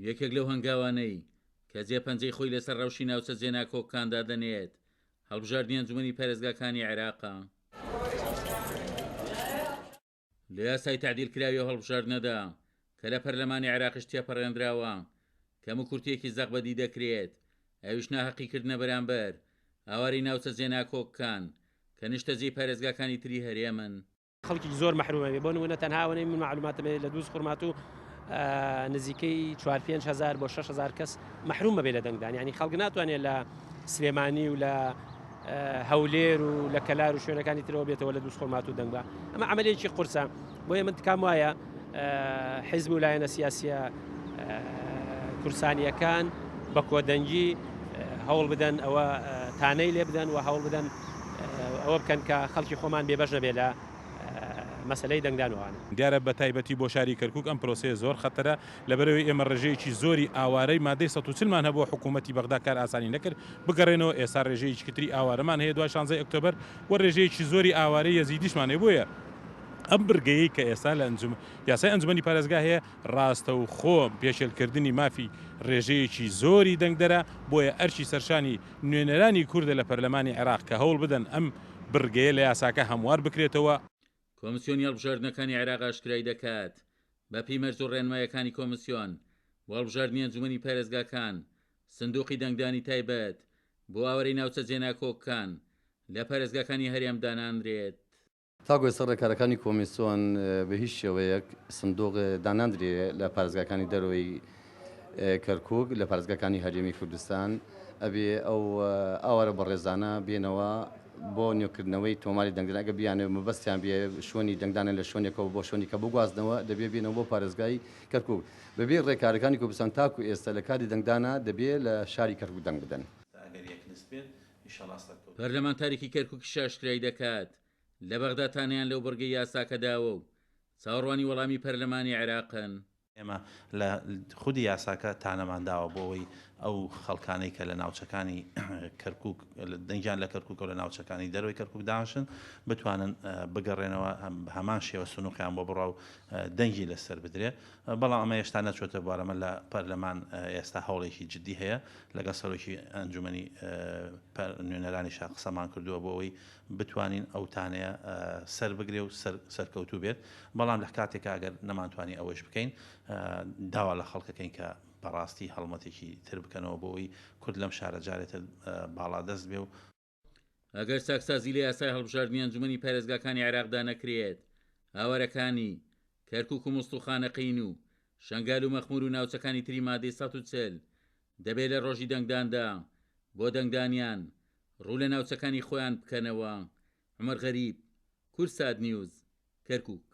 یەکێک لەو هەنگاوانەی کە جێپەنجەی خۆی لەسەر ڕەوشی ناوچە جێناکۆکەکان دادەنێت، هەڵبژاردنی ئەنجومەنی پارێزگاکانی عێراقە. لە یاسای تەعدیلکراوی ئەو هەڵبژاردنەدا کە لە پەرلەمانی عێراقیش تێپەڕێنراوە، کەموکورتییەکی زەق بەدی دەکرێت، ئەویش ناهەقیکردنە بەرامبەر ئاوارەی ناوچە جێناکۆکەکان کە نیشتەجێی پارێزگاکانی تری هەرێمن. خەڵکێکی زۆر مەحروم ئەبێ بۆ نمونە تەنها ئەوەنەی من مەعلوماتم هەیە لە دووز خورماتوو نزیکەی چوار پێنج هەزار بۆ 6 هەزار کەس مەحروم ئەبێ لە دەنگدان یعنی خەڵک ناتوانێت لە سلێمانی و لە هەولێر و لە کەلار و شوێنەکانی ترەوە بێتەوە لە دووز خورماتوو دەنگ بە ئەمە عملێکی قورسە بۆیە من تکام وایە حیزب و لایەنە سیاسیە کوردستانیەکان بە کۆدەنگی هەوڵ بدەن ئەوە تانەی لێ بدەن و هەوڵ بدەن ئەوە بکەن کە خەڵکی خۆمان بێبەش نەبێت لە مەسەلەی دەنگدان و ئەوانە. دیارە بە تایبەتی بۆ شاری کەرکوک ئەم پرۆسەیە زۆر خەتەرە، لەبەرئەوەی ئێمە ڕێژەیەکی زۆری ئاوارەی مادەی 140 مان هەبووە حکوومەتی بەغدا کار ئاسانی نەکرد بگەڕێنەوە، ئێستا ڕێژەیەکی تری ئاوارەمان هەیە دوای شانزەی ئۆکتۆبەر و ڕێژەیەکی زۆری ئاوارەی یەزیدیشمان هەیە، بۆیە ئەم بڕگەیەی کە ئێستا لە یاسای ئەنجومەنی پارێزگا هەیە ڕاستەوخۆ پێشێلکردنی مافی ڕێژەیەکی زۆری دەنگدەرە، بۆیە ئەرکی سەرشانی نوێنەرانی کوردە لە پەرلەمانی عێراق کە هەوڵ بدەن ئەم بڕگەیە لە یاساکە هەموار بکرێتەوە. کۆمسیۆنی هەڵبژاردنەکانی عێراق ئاشکرای دەکات، بەپێی مەرج و ڕێنمایەکانی کۆمسیۆن بۆ هەڵبژاردنی ئەنجومەنی پارێزگاکان، سندوقی دەنگدانی تایبەت بۆ ئاوارەی ناوچە جێناکۆکەکان لە پارێزگاکانی هەرێم دانانرێت. تاکو ئێستا ڕێکارەکانی کۆمیسۆن بە هیچ شێوەیەک سندوق داناندرێ لە پارێزگاکانی دەرەوەی کەرکوک لە پارێزگاکانی هەرێمی کوردستان ئەبێ ئەو ئاوارە بەڕێزانە بێنەوە بۆ نوێکردنەوەی تۆماری دەنگدان ئەگە بیانەوێ مەبەستیان بێ شوێنی دەنگدانە لە شوێنێکەوە بۆ شوێنیکە بگوازنەوە دەبێ بێنەوە بۆ پارێزگای کەرکوک بەبێ ڕێکارەکانی کوردستان تاکو ئێستا لە کاتی دەنگدانە دەبێ لە شاری کەرکوک دەنگ بدەن. پەرلەمانتارێکی کەرکوکیش ئاشکرای دەکات، لە بەغدا تانەیان لەو بڕگەی یاساکە داوە و چاوەڕوانی وەڵامی پەرلەمانی عێراقن. ئێمە لە خودی یاساکە تانەمان داوە بۆ ئەوەی ئەو خەڵکانەی کە لە ناوچەکانی کەرکوک دەنگیان لە کەرکوکە و لە ناوچەکانی دەرەوەی کەرکوک دانشن بتوانن بگەڕێنەوە هەمان شێوە سنوقیان بۆ بڕا و دەنگی لەسەر بدرێ بەڵام ئەمە هێشتا نەچۆتە بوارەمە لە پەرلەمان ئێستا هەوڵێکی جدی هەیە لەگەڵ سەرۆکی ئەنجومەنی نوێنەرانیشا قسەمان کردووە بۆ ئەوەی بتوانین ئەو تانەیە سەر بگرێ و سەرکەوتوو بێت بەڵام لە کاتێکا گەر نەمانتوانی ئەوەیش بکەین داوا لە خەڵکەکەین کە بەڕاستی هەڵمەتێکی تر بکەنەوە بۆ ئەوەی کورد لەم شارە جارێتر باڵادەست بێ و ئەگەر چاکسازی لە یاسای هەڵبژاردنی ئەنجومەنی پارێزگاکانی عێراقدا نەکرێت، ئاوارەکانی، کەرکوک و موسڵ و خانەقین و شەنگال و مەخمور و ناوچەکانی تری مادەی 140، دەبێت لە ڕۆژی دەنگداندا بۆ دەنگدانیان ڕوو لە ناوچەکانی خۆیان بکەنەوە. عومەر غەریب، کوردسات نیوز، کەرکوک.